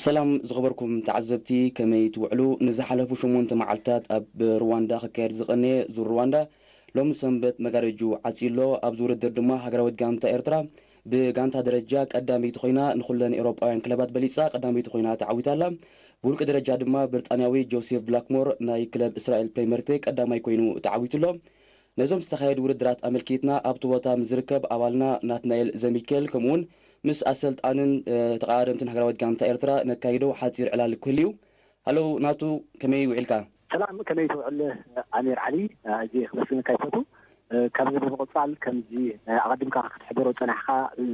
ሰላም ዝኸበርኩም ተዓዘብቲ፣ ከመይ ትውዕሉ? ንዝሓለፉ ሸሞንተ መዓልታት ኣብ ሩዋንዳ ክካየድ ዝቐነየ ዙር ሩዋንዳ ሎሚ ሰንበት መጋረጅኡ ዓጽዩ ኣሎ። ኣብዚ ውድድር ድማ ሃገራዊት ጋንታ ኤርትራ ብጋንታ ደረጃ ቀዳመይቲ ኮይና ንኹለን ኤውሮጳውያን ክለባት በሊጻ ቀዳመይቲ ኮይና ተዓዊታ ኣላ። ብውልቂ ደረጃ ድማ ብሪጣንያዊ ጆሴፍ ብላክሞር ናይ ክለብ እስራኤል ፕሬምየር ሊግ ቀዳማይ ኮይኑ ተዓዊቱ ኣሎ። ነዞም ዝተኻየዱ ውድድራት ኣመልኪትና ኣብቲ ቦታ ምስ ዝርከብ ኣባልና ናትናኤል ዘሚካኤል ከምኡውን ምስ ኣሰልጣንን ተቓዳደምትን ሃገራዊት ጋንታ ኤርትራ ነካይዶ ሓጺር ዕላል ክህሉ እዩ። ሃሎ ናቱ፣ ከመይ ውዒልካ? ሰላም፣ ከመይ ትውዕል ኣሚር ዓሊ? ኣዝየ ክመስግነካ ይፈቱ። ካብዚ ብምቕጻል ከምዚ ኣቐዲምካ ክትሕብሮ ጸናሕካ፣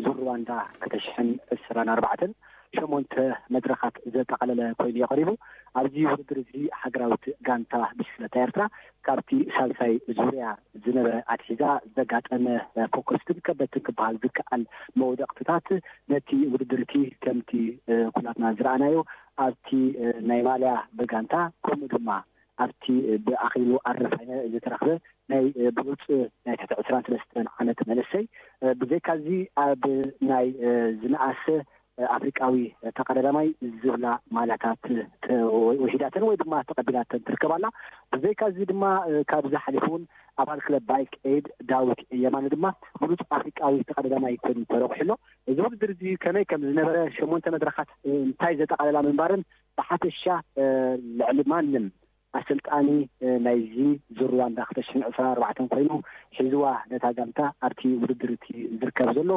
ዙር ሩዋንዳ ክልተ ሽሕን ዕስራን ኣርባዕተን ሸሞንተ መድረኻት ዘጠቓለለ ኮይኑ እዩ ቀሪቡ። ኣብዚ ውድድር እዚ ሃገራዊት ጋንታ ብሽክለታ ኤርትራ ካብቲ ሳልሳይ ዙርያ ዝነበረ ኣትሒዛ ዘጋጠመ ፈኮስትን ከበድትን ክበሃል ዝከኣል መውደቕትታት ነቲ ውድድር እቲ ከምቲ ኩላትና ዝረኣናዮ ኣብቲ ናይ ማልያ ብጋንታ ከምኡ ድማ ኣብቲ ብኣኺሉ ኣረፋይነ ዝተረኽበ ናይ ብሉፅ ናይ ትሕቲ ዕስራን ሰለስተን ዓመት መንእሰይ ብዘይካዚ ኣብ ናይ ዝነኣሰ ኣፍሪቃዊ ተቐዳዳማይ ዝብላ ማልያታት ወሒዳተን ወይ ድማ ተቐቢላተን ትርከብ ኣላ። ብዘይካዚ ድማ ካብዚ ሓሊፉ እውን ኣባል ክለብ ባይክ ኤድ ዳዊት የማነ ድማ ብሉፅ ኣፍሪቃዊ ተቐዳዳማይ ኮይኑ ተረቑሑ ኣሎ። እዚ ውድድር እዚ ከመይ ከም ዝነበረ፣ ሸሞንተ መድረኻት እንታይ ዘጠቓለላ ምንባርን ብሓፈሻ ልዕሊ ማንም ኣሰልጣኒ ናይዚ ዙር ሩዋንዳ ክልተ ሽሕን ዕስራን ኣርባዕተን ኮይኑ ሒዝዋ ነታ ጋንታ ኣብቲ ውድድር እቲ ዝርከብ ዘሎ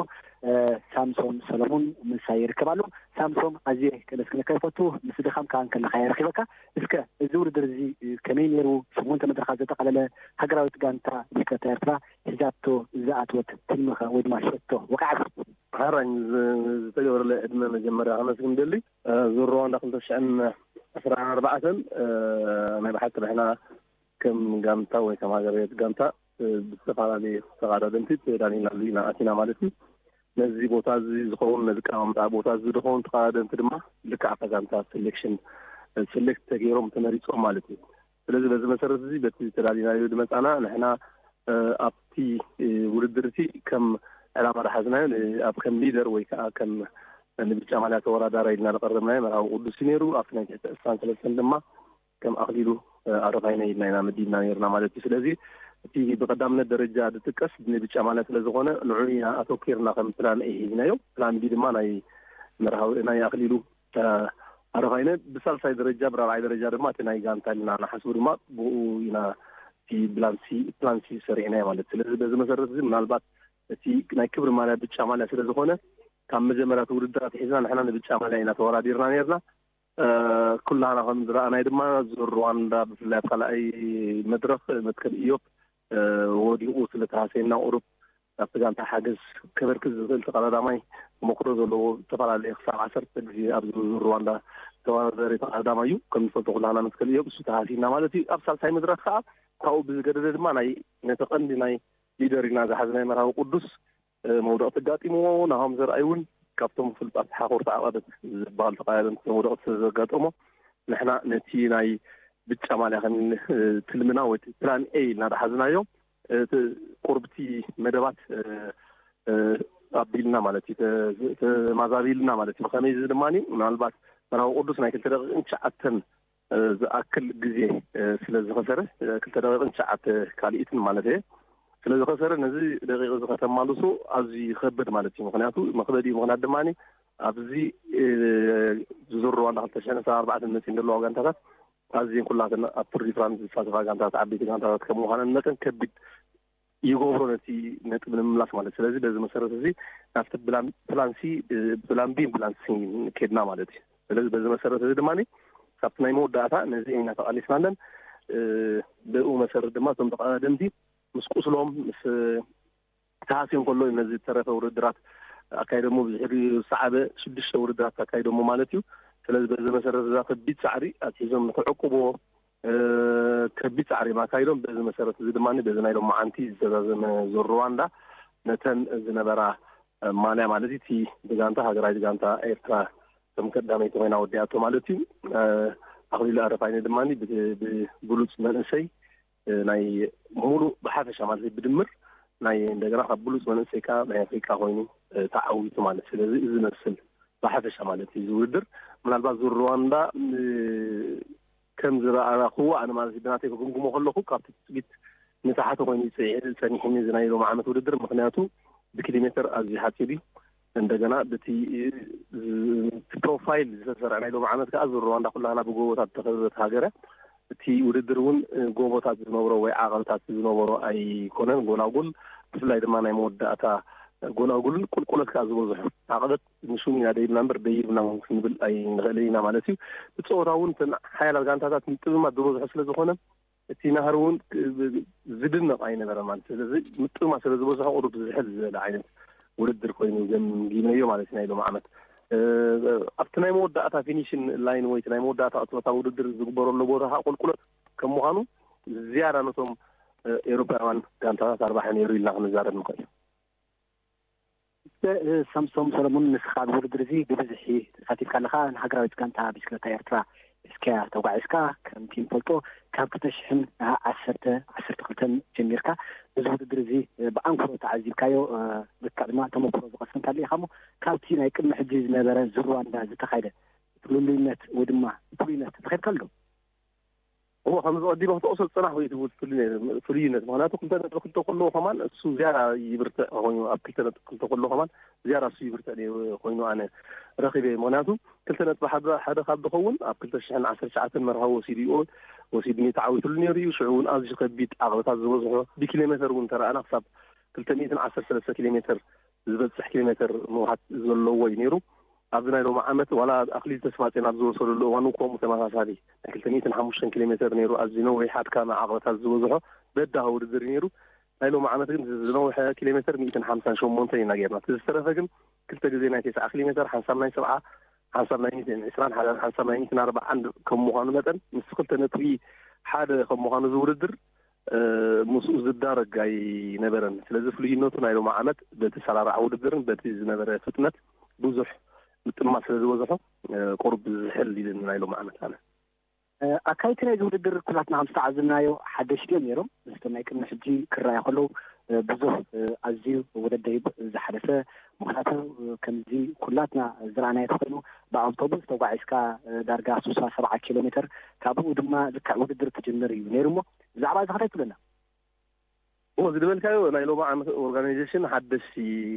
ሳምሶም ሰለሙን ምሳይ ይርከብ ኣሎ። ሳምሶም፣ ኣዝየ ከመስግነካ ይፈቱ። ምስ ድኻምካ እንከለኻ የረኺበካ። እስከ እዚ ውድድር እዚ ከመይ ነይሩ? ሸሞንተ መድረኻት ዘጠቓለለ ሃገራዊት ጋንታ ብሽክለታ ኤርትራ ሒዛቶ ዝኣትወት ትልምኸ ወይ ድማ ሸቶ ወቃዕቲ? ሓራኝ ዝ-፣ ዝተገበረለ ዕድመ መጀመርያ ከመስግን ደሊ። ዙር ሩዋንዳ ክልተ ሽሕን ዕስራን ኣርባዕተን ናይ ብሓቂ ንሕና ከም ጋንታ ወይ ከም ሃገር ቤት ጋንታ ብዝተፈላለየ ተቐዳደምቲ ተዳሊናሉ ኢና ኣቲና ማለት እዩ። ነዚ ቦታ እዚ ዝኸውን፣ ነዚ ኣቀማምጣ ቦታ እዚ ዝኸውን ተቐዳደምቲ ድማ ልክዕ ኣብታ ጋንታ ሴሌክሽን፣ ሴሌክት ተገይሮም ተመሪጾም ማለት እዩ። ስለዚ በዚ መሰረት እዚ በቲ ተዳሊናዮ ዝመጻና ንሕና ኣብቲ ውድድር እቲ ከም ዕላማ ዝሓዝናዮ ን-፣ ኣብ ከም ሊደር ወይ ከዓ ከም ንብጫ ማልያ ተወዳዳራይ ኢልና ዝቐረብናዮ መርሃዊ ቅዱስ እዩ ነይሩ። ኣብቲ ናይ ትሕቲ ዕስራን ሰለስተን ድማ ከም ኣኽሊሉ ኣረፋይነ ኢልና ኢና መዲብና ነይርና ማለት እዩ። ስለዚ እቲ ብቐዳምነት ደረጃ ዝጥቀስ ንብጫ ማልያ ስለ ዝኾነ ንዕኡ ኢና ኣተኪርና ከም ፕላን ኤ ሒዝናዮ። ፕላን ቢ ድማ ናይ መርሃዊ ናይ ኣኽሊሉ ኣረፋይነ ብሳልሳይ ደረጃ፣ ብራብዓይ ደረጃ ድማ እቲ ናይ ጋንታ ኢልና ንሓስቡ ድማ ብኡ ኢና እቲ ፕላን ሲ፣ ፕላን ሲ ሰሪዕናዮ ማለት። ስለዚ በዚ መሰረት እዚ ምናልባት እቲ ናይ ክብሪ ማልያ ብጫ ማልያ ስለ ዝኾነ ካብ መጀመርያ እቲ ውድድር ኣትሒዝና ንሕና ንብጫ ማልያ ኢና ተወዳዲርና ነይርና። ኩላህና ከም ዝረኣናይ ድማ ዙር ሩዋንዳ ብፍላይ ኣብ ካልኣይ መድረኽ መትከል ኢዮብ ወዲቑ ስለ ተሃሰየና ቁሩብ ናብቲ ጋንታ ሓገዝ ከበርክት ዝኽእል ተቐዳዳማይ ተመክሮ ዘለዎ ዝተፈላለየ ክሳብ ዓሰርተ ግዜ ኣብ ዙር ሩዋንዳ ተወዳዳሪ ተቐዳዳማይ እዩ። ከም ንፈልጦ ኩላህና መትከል ኢዮብ እሱ ተሃሲና ማለት እዩ። ኣብ ሳልሳይ መድረኽ ከዓ ካብኡ ብዝገደደ ድማ ናይ ነቲ ቀንዲ ናይ ሊደር ኢና ዝሓዝናይ መርሃዊ ቅዱስ መውደቕቲ ኣጋጢምዎ። ናሆም ዘርኣይ እውን ካብቶም ፍሉጣት ሓኾርቲ ዓቐበት ዝበሃሉ ተቐዳደምቲ መውደቕቲ ስለ ዘጋጠሞ ንሕና ነቲ ናይ ብጫ ማልያ ከም ትልምና ወይ ፕላን ኤ ኢልና ዝሓዝናዮ እቲ ቁርብቲ መደባት ኣቢልና ማለት እዩ፣ ተ-፣ ተማዛቢልና ማለት እዩ። ብኸመይ እዚ ድማ ምናልባት መርሃዊ ቅዱስ ናይ ክልተ ደቂቕን ትሽዓተን ዝኣክል ግዜ ስለ ዝኸሰረ፣ ክልተ ደቂቕን ትሽዓተ ካልኢትን ማለት እየ፣ ስለ ዝኸሰረ ነዚ ደቂቕ እዚ ከተማልሱ ኣዝዩ ይኸብድ ማለት እዩ። ምኽንያቱ መኽበዲ ምኽንያት ድማ ኣብዚ ዙር ሩዋንዳ ክልተ ሽሕን ዕስራን ኣርባዕተን መፂን ዘለዋ ጋንታታት ኣዝየን ኩላተን ኣብ ቱር ዲ ፍራንስ ዝሳተፋ ጋንታታት፣ ዓበይቲ ጋንታታት ከም ምዃነን መጠን ከቢድ ይገብሮ ነቲ ነጥቢ ንምምላስ ማለት። ስለዚ በዚ መሰረት እዚ ናብቲ ፕላን፣ ፕላን ሲ፣ ፕላን ቢ፣ ፕላን ሲ ከድና ማለት እዩ። ስለዚ በዚ መሰረት እዚ ድማ ካብቲ ናይ መወዳእታ ነዚ ኢና ተቓሊስናለን። ብኡ መሰረት ድማ እቶም ተቐዳደምቲ ምስ ቁስሎም፣ ምስ ተሃስዮም ከሎ እዩ ነዚ ዝተረፈ ውድድራት ኣካይዶሞ። ብድሕሪኡ ዝሰዓበ ሽዱሽተ ውድድራት ኣካይዶሞ ማለት እዩ። ስለዚ በዚ መሰረት እዛ ከቢድ ጻዕሪ ኣትሒዞም ንክዕቅብዎ ከቢድ ጻዕሪ እዮም ኣካይዶም። በዚ መሰረት እዚ ድማ በዚ ናይ ሎማዓንቲ ዝተዛዘመ ዙር ሩዋንዳ ነተን ዝነበራ ማልያ ማለት እዩ፣ እቲ ብጋንታ ሃገራዊት ጋንታ ኤርትራ ከም ቀዳመይቲ ኮይና ወዲኣቶ ማለት እዩ። ኣኽሊሉ ኣረፋይነ ድማ ብ-፣ ብብሉጽ መንእሰይ ናይ ሙሉእ ብሓፈሻ ማለት እዩ፣ ብድምር ናይ እንደገና ካብ ብሉጽ መንእሰይ ከኣ ናይ ኣፍሪቃ ኮይኑ ተዓዊቱ ማለት። ስለዚ እዚ ዝመስል ብሓፈሻ ማለት እዩ እዚ ውድድር። ምናልባት ዙር ሩዋንዳ ከም ዝረኣኹዎ ኣነ ማለት ብናተይ ክግምግሞ ከለኹ ካብቲ ትፅቢት ንታሕቲ ኮይኑ ፀኒሕኒ እዚ ናይ ሎም ዓመት ውድድር። ምክንያቱ ብኪሎ ሜትር ኣዝዩ ሓፂር እዩ። እንደገና ብቲ ፕሮፋይል ዝተሰርዐ ናይ ሎም ዓመት ከዓ ዙር ሩዋንዳ ኩላና ብጎቦታት ዝተኸበበት ሃገር እያ። እቲ ውድድር እውን ጎቦታት ዝነብሮ ወይ ዓቐብታት ዝነበሮ ኣይኮነን። ጎላጉል ብፍላይ ድማ ናይ መወዳእታ ጎላጉልን ቁልቁለት ከዓ ዝበዝሑ ዓቐበት ንሹም ኢና ደይብና እምበር ደይብና ክንብል ኣይንኽእልን ኢና ማለት እዩ። ብፀወታ እውን ሓያላት ጋንታታት ምጥምማት ዝበዝሖ ስለዝኾነ እቲ ናህሪ እውን ዝድነቕ ኣይነበረ ማለት ስለዚ ምጥምማት ስለዝበዝሖ ቁሩብ ዝሕል ዝበለ ዓይነት ውድድር ኮይኑ ገምጊመዮ ማለት ናይ ሎም ዓመት ኣብቲ ናይ መወዳእታ ፊኒሽን ላይን ወይ ናይ መወዳእታ ቅፅበታ ውድድር ዝግበረሉ ቦታ ከዓ ቁልቁለት ከም ምዃኑ ዝያዳ ነቶም ኤሮፓውያን ጋንታታት ኣርባሒ ነይሩ ኢልና ክንዛረብ ንኽእል። ሳምሶም ሰለሙን፣ ንስኻ ኣብዚ ውድድር እዚ ብብዝሒ ተሳቲፍካ ኣለኻ። ንሃገራዊት ጋንታ ብሽክለታ ኤርትራ ሒዝካያ ተጓዒዝካ። ከምቲ ንፈልጦ ካብ ክልተ ሽሕን ዓሰርተ ዓሰርተ ክልተን ጀሚርካ እዚ ውድድር እዚ ብኣንክሮ ተዓዚብካዮ። ልክዕ ድማ ተመክሮ ዝቐሰምካሉ ኢኻ እሞ ካብቲ ናይ ቅድሚ ሕጂ ዝነበረ ዙር ሩዋንዳ ዝተኻየደ ፍልልይነት ወይ ድማ ፍሉይነት ረኺብካሉ ዶ? እሞ ከምዚ ቀዲመ ክትጠቕሶ ዝፀናሕኩ እዩ እቲ ፍሉይነት። ምክንያቱ ክልተ ነጥቢ ክልተ ከለዎ ከማን እሱ ዝያዳ ይብርትዕ ኮይኑ ኣብ ክልተ ነጥቢ ክልተ ከለዎ ከማን ዝያዳ እሱ ይብርትዕ ኮይኑ ኣነ ረኺበ። ምክንያቱ ክልተ ነጥቢ ሓደ ካብ ዝኸውን ኣብ ክልተ ሽሕን ዓሰርተ ትሽዓተን መርሃዊ ወሲድዎ ወሲድኒ ተዓዊትሉ ነይሩ እዩ። ሽዑ እውን ኣዝዩ ከቢድ ዓቕበታት ዝበዝሖ ብኪሎ ሜተር እውን ተረኣና ክሳብ ክልተ ሚእትን ዓሰርተ ሰለስተ ኪሎ ሜተር ዝበፅሕ ኪሎ ሜተር ምውሓት ዘለዎ እዩ ነይሩ። ኣብዚ ናይ ሎሚ ዓመት ዋላ ኣክሊሉ ተስፋፅዮን ኣብ ዝወሰደሉ እዋን እውን ከምኡ ተመሳሳሊ ናይ ክልተ ሚእትን ሓሙሽተን ኪሎ ሜተር ነይሩ። ኣዝዩ ነዊሕ ኣድካሚ ዓቕበታት ዝበዝሖ በዳሂ ውድድር እዩ ነይሩ። ናይ ሎሚ ዓመት ግን ዝነውሐ ኪሎ ሜተር ሚእትን ሓምሳን ሸሞንተን ኢና ጌርና። እቲ ዝተረፈ ግን ክልተ ግዜ ናይ ተስዓ ኪሎ ሜተር፣ ሓንሳብ ናይ ሰብዓ፣ ሓንሳብ ናይ ሚእትን ዕስራን ሓንሳብ ናይ ሚእትን ኣርባዓን ከም ምዃኑ መጠን ምስ ክልተ ነጥቢ ሓደ ከም ምዃኑ እዚ ውድድር ምስኡ ዝዳረግ ኣይነበረን። ስለዚ ፍሉይነቱ ናይ ሎሚ ዓመት በቲ ሰራርዓ ውድድርን በቲ ዝነበረ ፍጥነት ብዙሕ ምጥማት ስለ ዝበዝሖ ቁሩብ ዝሕል ኢሉኒ ናይ ሎሚ ዓመት ኣነ። ኣካይቲ ናይዚ ውድድር ኩላትና ከም ዝተዓዘብናዮ ሓደሽቲ እዮም ነይሮም። ምስቶም ናይ ቅድሚ ሕጂ ክረኣዩ ከለዉ ብዙሕ ኣዝዩ ወደደይብ ዝሓለፈ ምክንያቱ ከምዚ ኩላትና ዝረኣናዮ ተኮይኑ ብኣውቶቡስ ተጓዒዝካ ዳርጋ ስሳ ሰብዓ ኪሎ ሜተር ካብኡ ድማ ልክዕ ውድድር ክጅምር እዩ ነይሩ እሞ ብዛዕባ እዚ ከታይ ትብለና? እሞ ዝድበልካዮ ናይ ሎሚ ዓመት ኦርጋናይዜሽን ሓደሽቲ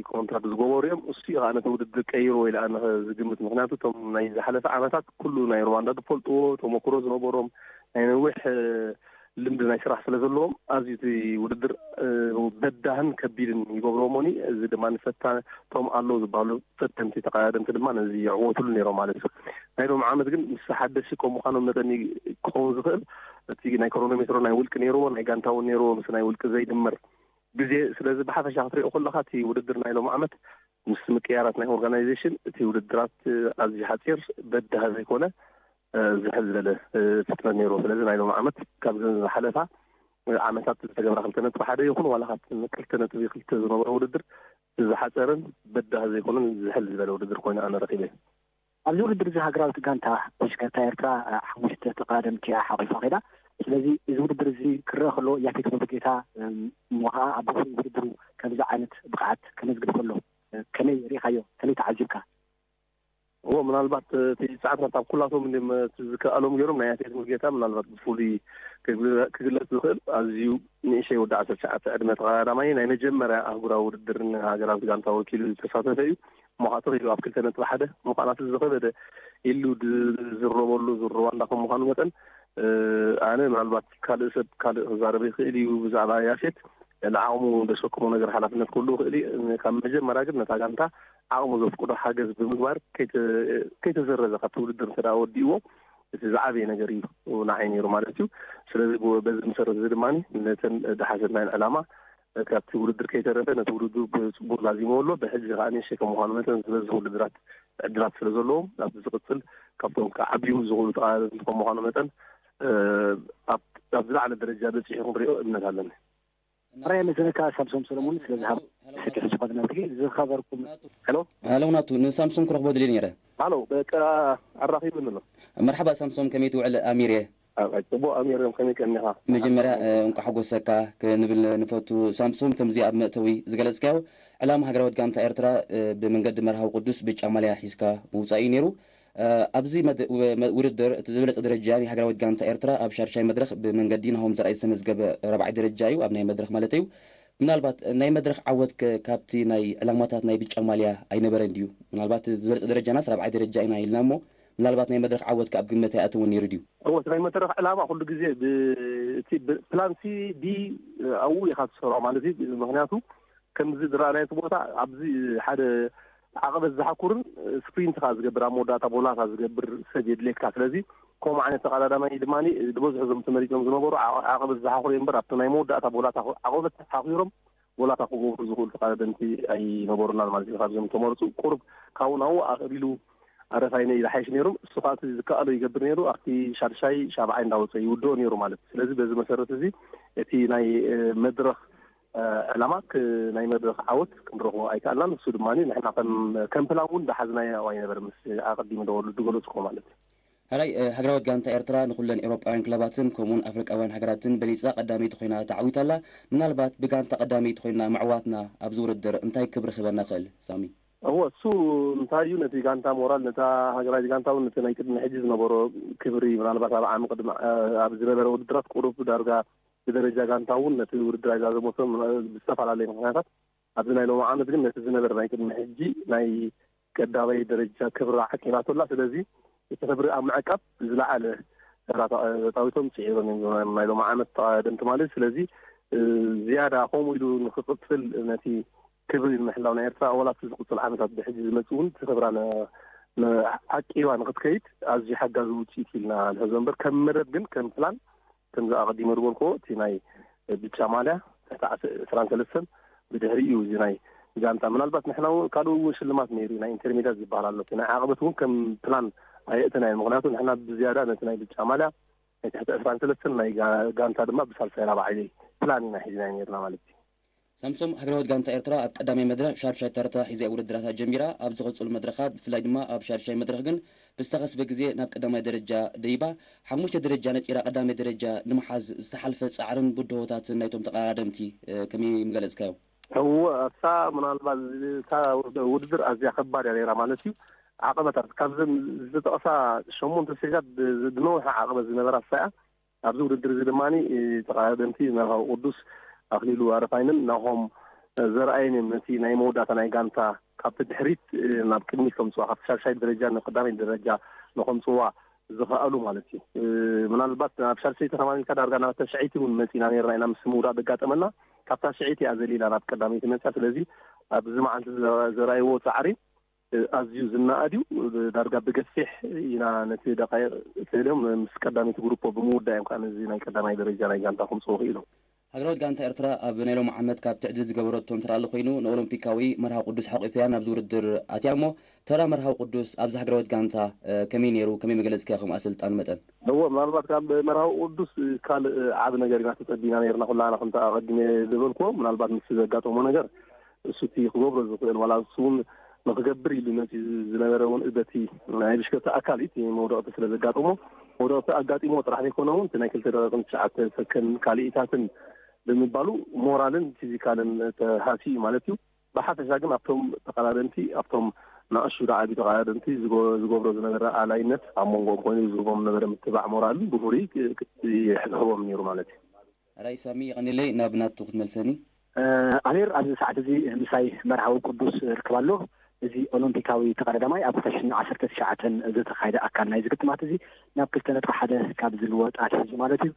ኮንትራት ዝገበሩ እዮም። እሱ እዩ ከዓ ነቲ ውድድር ቀይርዎ ኢለ ኣነ ዝግምት። ምክንያቱ እቶም ናይ ዝሓለፈ ዓመታት ኩሉ ናይ ሩዋንዳ ዝፈልጥዎ ተመክሮ ዝነበሮም ናይ ነዊሕ ልምዲ ናይ ስራሕ ስለ ዘለዎም ኣዝዩ እቲ ውድድር በዳህን ከቢድን ይገብርዎ እሞኒ እዚ ድማ ንፈታቶም ኣለዉ ዝበሃሉ ፈተንቲ ተቐዳደምቲ ድማ ነዚ ይዕወትሉ ነይሮም ማለት እዩ። ናይ ሎሚ ዓመት ግን ምስ ሓደሽቲ ከም ምዃኖም መጠን ክኸውን ዝኽእል እቲ ናይ ክሮኖሜትሮ ናይ ውልቂ ነይርዎ ናይ ጋንታ እውን ነይርዎ ምስ ናይ ውልቂ ዘይድመር ግዜ ስለዚ ብሓፈሻ ክትሪኦ ከለካ እቲ ውድድር ናይ ሎም ዓመት ምስ ምቅያራት ናይ ኦርጋናይዜሽን እቲ ውድድራት ኣዝዩ ሓፂር በዳህ ዘይኮነ ዝሕል ዝበለ ፍጥነት ነይርዎ ስለዚ ናይ ሎም ዓመት ካብ ዘን ዝሓለፋ ዓመታት ዝተገብራ ክልተ ነጥቢ ሓደ ይኹን ዋላ ካብ ክልተ ነጥቢ ክልተ ዝነበረ ውድድር ዝሓፀርን በዳህ ዘይኮነን ዝሕል ዝበለ ውድድር ኮይኑ ኣነ ረኪበ። ኣብዚ ውድድር እዚ ሃገራዊት ጋንታ ብሽክለታ ኤርትራ ሓሙሽተ ተቐዳደምቲ እያ ሓቒፋ ከይዳ። ስለዚ እዚ ውድድር እዚ ክረአ ከሎ ያፌት ሙሉጌታ እሞ ኸኣ ኣብ ድሕሪ ውድድሩ ከምዚ ዓይነት ብቕዓት ከመዝግብ ከሎ ከመይ ርኢኻዮ? ከመይ ተዓዚብካ? እዎ ምናልባት እቲ ጸዓት ናብታ ኩላቶም እንድም ዝከኣሎም ገይሮም ናይ ያፌት ሙሉጌታ ምናልባት ብፍሉይ ክግለጽ ዝኽእል ኣዝዩ ንእሸይ ወዲ ዓሰርተ ትሽዓተ ዕድመ ተቐዳዳማይ ናይ መጀመርያ ኣህጉራዊ ውድድር ንሃገራዊት ጋንታ ወኪሉ ዝተሳተፈ እዩ። እሞ ከዓ ተኺሉ ኣብ ክልተ ነጥቢ ሓደ ምዃናት ዝኸበደ ኢሉ ዝዝረበሉ ዙር ሩዋንዳ ከም ምዃኑ መጠን ኣነ ምናልባት ካልእ ሰብ ካልእ ክዛረብ ይኽእል እዩ ብዛዕባ ያፌት ንዓቕሙ ዘሸክሞ ነገር ሓላፍነት ክህሉ ይኽእል እዩ። ካብ መጀመርያ ግን ነታ ጋንታ ዓቕሙ ዘፍቅዶ ሓገዝ ብምግባር ከይተዘረዘ ካብቲ ውድድር እንተ ወዲእዎ እቲ ዝዓበየ ነገር እዩ ንዓይ ነይሩ ማለት እዩ። ስለዚ በዚ መሰረት እዚ ድማ ነተን ደሓሰናይን ዕላማ ካብቲ ውድድር ከይተረፈ ነቲ ውድድር ብፅቡቅ ዛዚምዎ ኣሎ። ብሕጂ ከዓ ንእሽተይ ከም ምኳኑ መጠን ዝበዝሑ ውድድራት ዕድላት ስለ ዘለዎም ናብቲ ዝቅፅል ካብቶም ከዓ ዓብዩ ዝኽእሉ ተቃዳደምቲ ከም ምኳኑ መጠን ኣብ ዝለዓለ ደረጃ በፂሑ ክንሪኦ እምነት ኣለኒ። ሕራይ መሰለካ ሳምሶም ሰለሙን ስለ ዝሃብ ሰፊሕ ዝኾነ መብርሂ ዝኸበርኩም። ሄሎ ሄሎ ናቱ ንሳምሶም ክረኽቦ ድልየ ነይረ። ሃሎ በቃ ኣራኺቡኒ ኣሎ። መርሓባ ሳምሶም ከመይ ትውዕል ኣሚር እየ። ኣይ ጽቡቕ ኣሚር እዮም ከመይ ቀኒኻ? መጀመርያ እንቋዕ ሓጎሰካ ክንብል ንፈቱ ሳምሶም። ከምዚ ኣብ መእተዊ ዝገለጽካዮ ዕላማ ሃገራዊት ጋንታ ኤርትራ ብመንገዲ መርሃዊ ቅዱስ ብጫ ማልያ ሒዝካ ምውጻእ እዩ ነይሩ። ኣብዚ ውድድር እቲ ዝበለፀ ደረጃ ናይ ሃገራዊት ጋንታ ኤርትራ ኣብ ሻድሻይ መድረኽ ብመንገዲ ናሆም ዘርኣይ ዝተመዝገበ ራብዓይ ደረጃ እዩ፣ ኣብ ናይ መድረኽ ማለት እዩ። ምናልባት ናይ መድረኽ ዓወት ከ ካብቲ ናይ ዕላማታት ናይ ብጫ ማልያ ኣይነበረን ድዩ? ምናልባት ዝበለፀ ደረጃናስ ራብዓይ ደረጃ ኢና ኢልና እሞ፣ ምናልባት ናይ መድረኽ ዓወት ከ ኣብ ግምት ኣይኣተወን ነይሩ ድዩ? እወ፣ እቲ ናይ መድረኽ ዕላማ ኩሉ ግዜ እቲ ፕላን ሲ ዲ ኣብኡ ኢኻ ትሰርዖ ማለት እዩ። ምክንያቱ ከምዚ ዝረኣናዮ እቲ ቦታ ኣብዚ ሓደ ዓቐበት ዝሓኩርን ስፕሪንት ከኣ ዝገብር ኣብ መወዳእታ ቦላታ ዝገብር ሰብ የድልየካ። ስለዚ ከምኡ ዓይነት ተቐዳዳማይ ድማ ዝበዝሑ እዞም ተመሪጾም ዝነበሩ ዓቐበት ዝሓኩር እዮም እምበር ኣብቲ ናይ መወዳእታ ቦላታ ዓቐበት ሓኩሮም ጎላታ ክገብሩ ዝኽእሉ ተቐዳደምቲ ኣይነበሩናን ማለት እዩ። ካብዞም ተመርፁ ቁሩብ ካብኡ ናብኡ ኣቐቢሉ ኣረፋይነ እዩ ዝሓይሽ ነይሩ። እሱ ከዓ እቲ ዝከኣሎ ይገብር ነይሩ። ኣብቲ ሻድሻይ ሻብዓይ እንዳወፀ ይውድኦ ነይሩ ማለት እዩ። ስለዚ በዚ መሰረት እዚ እቲ ናይ መድረክ ዕላማ ናይ መድረክ ዓወት ክንረኽቦ ኣይከኣልናን። እሱ ድማ ንሕና ከም ፕላን እውን ዝሓዝናዮ ኣይነበረ ምስ ኣቐዲሙ ደወሉ ዝገለፅኩ ማለት እዩ። ሕራይ፣ ሃገራዊት ጋንታ ኤርትራ ንኹለን ኤውሮጳውያን ክለባትን ከምኡውን ኣፍሪቃውያን ሃገራትን በሊጻ ቀዳመይቲ ኮይና ተዓዊታ ኣላ። ምናልባት ብጋንታ ቀዳመይቲ ኮይና ምዕዋትና ኣብዚ ውድድር እንታይ ክብሪ ክህበና ይኽእል ሳሚ? እወ፣ እሱ እንታይ እዩ፣ ነቲ ጋንታ ሞራል፣ ነታ ሃገራዊት ጋንታ እውን ነቲ ናይ ቅድሚ ሕጂ ዝነበሮ ክብሪ፣ ምናልባት ኣብ ዓሚ ቅድሚ ኣብ ዝነበረ ውድድራት ቁሩብ ዳርጋ ብደረጃ ጋንታ እውን ነቲ ውድድር ኣይዛዘሞቶን ብዝተፈላለየ ምክንያታት ኣብዚ ናይ ሎሚ ዓመት ግን ነቲ ዝነበረ ናይ ቅድሚ ሕጂ ናይ ቀዳማይ ደረጃ ክብራ ዓቂባቶ ኣላ። ስለዚ እቲ ክብሪ ኣብ ምዕቃብ ዝለዓለ ተራ ተፃዊቶም ፅዒሮም እዮም ናይ ሎም ዓመት ተቐዳደምቲ ማለት እዩ። ስለዚ ዝያዳ ከምኡ ኢሉ ንክቕፅል ነቲ ክብሪ ንምሕላው ናይ ኤርትራ ኣባላት ዝቕፅል ዓመታት ብሕጂ ዝመፅእ እውን እቲ ክብራ ዓቂባ ንክትከይድ ኣዝዩ ሓጋዚ ውፅኢት ኢልና ንሕዞ እምበር ከም መደብ ግን ከም ፕላን ከምዚ ኣቐዲመ ዝበልክዎ እቲ ናይ ብጫ ማልያ ትሕቲ ዕስራን ሰለስተን ብድሕሪ እዩ እዚ ናይ ጋንታ ምናልባት ንሕና እውን ካልእ እውን ሽልማት ነይሩ ናይ ኢንተርሜዳት ዝበሃል ኣሎ ናይ ዓቕበት እውን ከም ፕላን ኣየእተናዮ ምክንያቱ ንሕና ብዝያዳ ነቲ ናይ ብጫ ማልያ ናይ ትሕቲ ዕስራን ሰለስተን ናይ ጋንታ ድማ ብሳልሳይ ራብዓይ ፕላን ኢና ሒዝናዮ ነርና ማለት እዩ። ሳምሶም፣ ሃገራዊት ጋንታ ኤርትራ ኣብ ቀዳማይ መድረኽ ሻድሻይ ተርታ ሒዛ ውድድራታ ጀሚራ። ኣብ ዝቕጽሉ መድረኻት ብፍላይ ድማ ኣብ ሻድሻይ መድረኽ ግን ብዝተኸስበ ግዜ ናብ ቀዳማይ ደረጃ ደይባ ሓሙሽተ ደረጃ ነጢራ ቀዳማይ ደረጃ ንምሓዝ ዝተሓልፈ ጻዕርን ብድሆታትን ናይቶም ተቐዳደምቲ ከመይ ምገለጽካዮ? እወ፣ እሳ ምናልባት እታ ውድድር ኣዝያ ከባድ እያ ነይራ ማለት እዩ። ዓቐበታት ካብዘን ዝተጠቕሳ ሸሞንተ ስቴጃት ብነዊሕ ዓቐበት ዝነበራ እሳ እያ። ኣብዚ ውድድር እዚ ድማ ተቐዳደምቲ መርሃዊ ቅዱስ ኣኽሊሉ ኣረፋይንን ናሆም ዘርኣይን እዮም ነቲ ናይ መወዳእታ ናይ ጋንታ ካብቲ ድሕሪት ናብ ቅድሚት ከምፅዋ ካብቲ ሻድሻይ ደረጃ ንቀዳማይ ደረጃ ንከምፅዋ ዝኸኣሉ ማለት እዩ። ምናልባት ናብ ሻድሸይቲ ከማን ኢልካ ዳርጋ ናብ ተሽዐይቲ እውን መፂና ነርና ኢና ምስ ምውዳእ ዘጋጠመና ካብታ ሽዐይቲ እያ ዘሊላ ናብ ቀዳመይቲ መፅያ። ስለዚ ኣብዚ መዓልቲ ዘርኣይዎ ፃዕሪ ኣዝዩ ዝነኣድ እዩ። ዳርጋ ብገፊሕ ኢና ነቲ ደቃይቕ ተልዮም ምስ ቀዳመይቲ ግሩፖ ብምውዳእ እዮም ከዓ ነዚ ናይ ቀዳማይ ደረጃ ናይ ጋንታ ከምፅኡ ክኢሎም። ሃገራዊት ጋንታ ኤርትራ ኣብ ናይ ሎም ዓመት ካብ ትዕድል ዝገበረቶ እንተ ኣሎ ኮይኑ ንኦሎምፒካዊ መርሃዊ ቅዱስ ሓቂፈያ ናብዚ ውድድር ኣትያ እሞ ተራ መርሃዊ ቅዱስ ኣብዚ ሃገራዊት ጋንታ ከመይ ነይሩ? ከመይ መግለጽ ከ ከም ኣሰልጣኒ መጠን? እዎ፣ ምናልባት ካብ መርሃዊ ቅዱስ ካልእ ዓቢ ነገር ኢና ተጸቢና ነርና ኩላና ከምቲ ኣቐዲመ ዝበልክዎ ምናልባት ምስ ዘጋጠሞ ነገር እሱ እቲ ክገብሮ ዝኽእል ዋላ እሱ እውን ንክገብር ኢሉ መፂኡ ዝነበረ እውን በቲ ናይ ብሽክለታ ኣካል እቲ መውደቕቲ ስለ ዘጋጠሞ መውደቕቲ ኣጋጢሞ ጥራሕ ዘይኮነ እውን እቲ ናይ ክልተ ደቂቕን ትሽዓተ ሰከን ካልኢታትን ብምባሉ ሞራልን ፊዚካልን ተሃስዩ እዩ ማለት እዩ። ብሓፈሻ ግን ኣብቶም ተቐዳደምቲ ኣብቶም ንኣሹ ደዓቢ ተቐዳደምቲ ዝገብሮ ዝነበረ ኣላይነት ኣብ መንጎኦም ኮይኑ ዝህቦም ነበረ ምትባዕ ሞራልን ብፍሉይ ዝህቦም ነይሩ ማለት እዩ። ራይ ሳሚ ይቐኒለይ ናብ ናቱ ክትመልሰኒ። ኣሜር ኣብዚ ሰዓት እዚ ምሳይ መርሃዊ ቅዱስ ርክብ ኣሎ። እዚ ኦሎምፒካዊ ተቐዳዳማይ ኣብ ክልተ ሽሕን ዓሰርተ ትሽዓተን ዝተኻየደ ኣካል ናይዚ ግጥማት እዚ ናብ ክልተ ነጥቢ ሓደ ካብ ዝልወጥ ኣትሒዙ ማለት እዩ።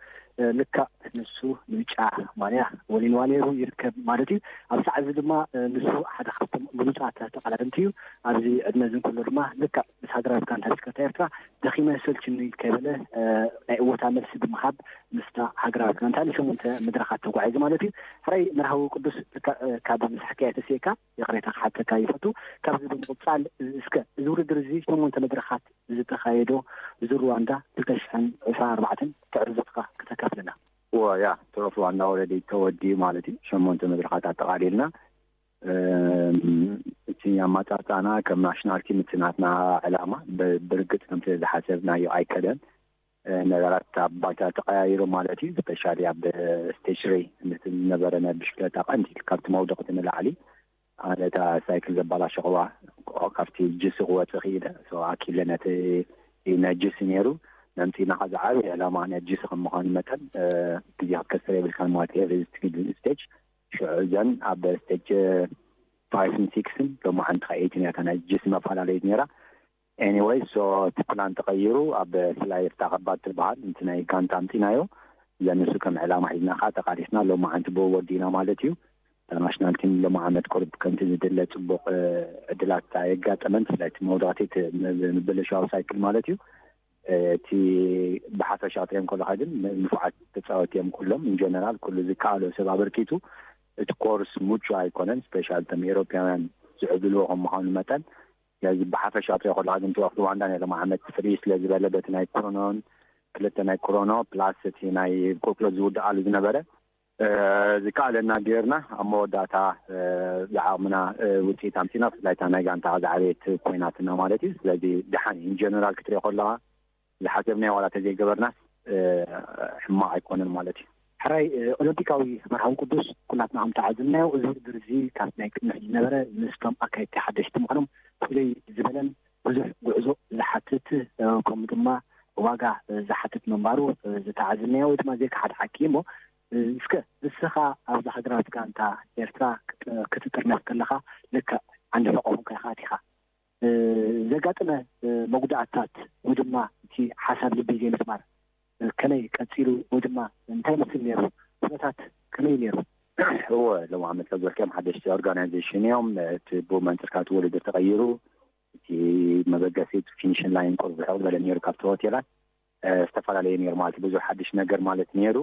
ልክዕ ንሱ ንብጫ ማልያ ወኒንዋ ነይሩ ይርከብ ማለት እዩ። ኣብ ሰዓት እዚ ድማ ንሱ ሓደ ካብቶም ብሉፃት ተቐዳደምቲ እዩ። ኣብዚ ዕድመ እዚ እንከሎ ድማ ልክዕ ምስ ሃገራዊት ጋንታ ብሽክለታ ኤርትራ ደኺመ ሰልችኒ ከይበለ ናይ እወታ መልሲ ብምሃብ ምስታ ሃገራዊት ጋንታ ንሸሞንተ መድረኻት ተጓዒዙ ማለት እዩ። ሕራይ መርሃዊ ቅዱስ ካብ ምሳሕካያ ተሲእካ ይቕሬታ ክሓተካ ይፈቱ። ካብዚ ብምቕፃል እስከ እዚ ውድድር እዚ ሸሞንተ መድረኻት ዝተኻየዶ እዚ ሩዋንዳ ክልተ ሽሕን ዕስራን ኣርባዕተን ትዕዝብትኻ ክተካፍለና። እዎ ያ ትሮፍ ሩዋንዳ ወረዲ ተወዲኡ ማለት እዩ። ሸሞንተ መድረኻት ኣጠቓሊልና እቲ ኣማፃፃና ከም ናሽናል ቲም እቲ ናትና ዕላማ ብርግፅ ከምቲ ዝሓሰብናዮ ኣይከደን። ነገራት ኣብ ባይታ ተቀያይሩ ማለት እዩ። ስፔሻሊ ኣብ ስቴጅ ሬይ ነቲ ዝነበረ ናይ ብሽክለታ ቀንዲ ካብቲ መውደቅቲ ንላዕሊ ኣነ እታ ሳይክል ዘባላሸኽዋ ካብቲ ጅሲ ክወፅእ ክኢለ ኣኪለ ነቲ ናይ ጅሲ ነይሩ መምፂና ከ ዝዓበየ ዕላማ ናይ ጅሲ ከም ምዃኑ መጠን ግዜ ክትከስር የብልካን ማለት እዩ። ስቴጅ ሽዑ እዘን ኣብ ስቴጅ ፋይቭን ሲክስን ሎማዓንቲ ከ ኤይትን እያ እታ ናይ ጅሲ መፈላለይት ነይራ። Anyway so እቲ ፕላን ተቐይሩ ኣብ ፍላይ እታ ከባድ ትበሃል እንቲ ናይ ጋንታ ኣምፂናዮ ዘንሱ ከም ዕላማ ሒዝና ከዓ ተቃሊስና ሎማዓንቲ ብኡ ወዲእና ማለት እዩ። እታ ናሽናል ቲም ሎማ ዓመት ቁርብ ከምቲ ዝድለ ፅቡቅ ዕድላት ኣየጋጠመን ብፍላይ እቲ መውዳእቲ ምብልሻው ሳይክል ማለት እዩ። እቲ ብሓፈሻ ክትሪኦም ከለካ ግን ንፉዓት ተፃወቲ እዮም ኩሎም ኢንጀነራል ኩሉ ዝከኣሎ ሰብ ኣበርኪቱ። እቲ ኮርስ ሙቹ ኣይኮነን ስፔሻል ቶም ኤሮፓውያን ዝዕብልዎ ከም ምኳኑ መጠን ስለዚ ብሓፈሻ ክትሪኦ ከለካ ግን እቲ ወቅቲ ሩዋንዳ ናይ ሎም ዓመት ፍልይ ስለዝበለ በቲ ናይ ክሮኖን ክልተ ናይ ክሮኖ ፕላስ እቲ ናይ ቁልቁለት ዝውድኣሉ ዝነበረ ዝከኣለና ጌርና ኣብ መወዳእታ ዝዓቕምና ውፅኢት ኣምፂና ብፍላይ እታ ናይ ጋንታ ዝዓበየት ኮይናትና ማለት እዩ። ስለዚ ደሓን ኢንጀነራል ክትሪኦ ከለካ ዝሓሰብናዮ ዋላ ተዘይገበርናስ ሕማቕ ኣይኮነን ማለት እዩ። ሕራይ ኦሎምፒካዊ መርሃዊ ቅዱስ ኩላትና ከም ተዓዘብናዮ እዚ ውድድር እዚ ካብ ናይ ቅድሚ ሕጂ ዝነበረ ምስቶም ኣካየድቲ ሓደሽቲ ምዃኖም ፍልይ ዝበለን ብዙሕ ጉዕዞ ዝሓትት ከምኡ ድማ ዋጋ ዝሓትት ምንባሩ ዝተዓዘብናዮ ወይ ድማ ዘይከሓድሓኪ እሞ እስከ ንስኻ ኣብዚ ሃገራዊት ጋንታ ኤርትራ ክትጥርነፍ ከለኻ ልክዕ ዓንዲ ሕቆ ኮንካ ኢኻ ኣቲኻ ዘጋጠመ መጉዳእታት ወይ ድማ እቲ ሓሳብ ልቢ ዘይምስማር ከመይ ቀፂሉ ወይ ድማ እንታይ መስል ነይሩ? ኩነታት ከመይ ነይሩ? እወ ሎም ዓመት ካብ ዝበልካዮም ሓደሽቲ ኦርጋናይዜሽን እዮም። እቲ ብኡ መንፅር ካብቲ ውድድር ተቐይሩ እቲ መበገሲ ፊኒሽን ላይን ቁርብ ርሕቕ ዝበለ ነይሩ ካብቲ ሆቴላት ዝተፈላለየ ነይሩ ማለት ብዙሕ ሓድሽ ነገር ማለት ነይሩ።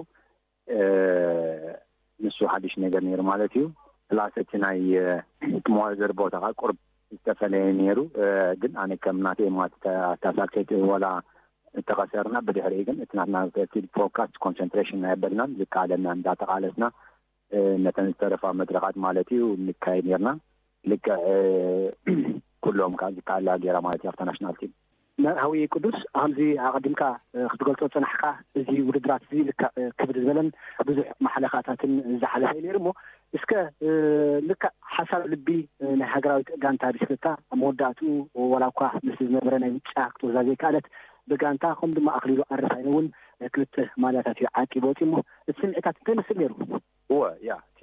ንሱ ሓድሽ ነገር ነይሩ ማለት እዩ። ፕላስ እቲ ናይ መዋዘሪ ቦታ ከዓ ቁርብ ዝተፈለየ ነይሩ። ግን ኣነ ከም ናተይ ማለት ኣታሳልከይቲ ወላ እተኸሰርና ብድሕሪ ግን እቲ ናትና ፎካስ ኮንሰንትሬሽን ናይ በልናን ዝከኣለና እንዳተቃለስና ነተን ዝተረፋ መድረኻት ማለት እዩ ንካየድ ነርና። ልክዕ ኩሎም ከዓ ዝከኣላ ገይራ ማለት እዩ ኣብታ ናሽናል ቲም። መርሃዊ ቅዱስ፣ ከምዚ ኣቐዲምካ ክትገልጾ ዝጸናሕካ፣ እዚ ውድድራት እዚ ልክዕ ክብድ ዝበለን ብዙሕ ማሕለኻታትን ዝሓለፈ እዩ ነይሩ እሞ፣ እስከ ልክዕ ሓሳብ ልቢ ናይ ሃገራዊት ጋንታ ብሽክለታ ኣብ መወዳእትኡ ዋላ እኳ ምስቲ ዝነበረ ናይ ውጫ ክትወዛ ዘይከኣለት፣ ብጋንታ ከምኡ ድማ ኣኽሊሉ ኣረፋይነ እውን ክልተ ማልያታት እዩ ዓቂቡ ወጺኡ እሞ፣ እቲ ስምዒታት እንታይ ይመስል ነይሩ? እወ፣ ያ፣ እቲ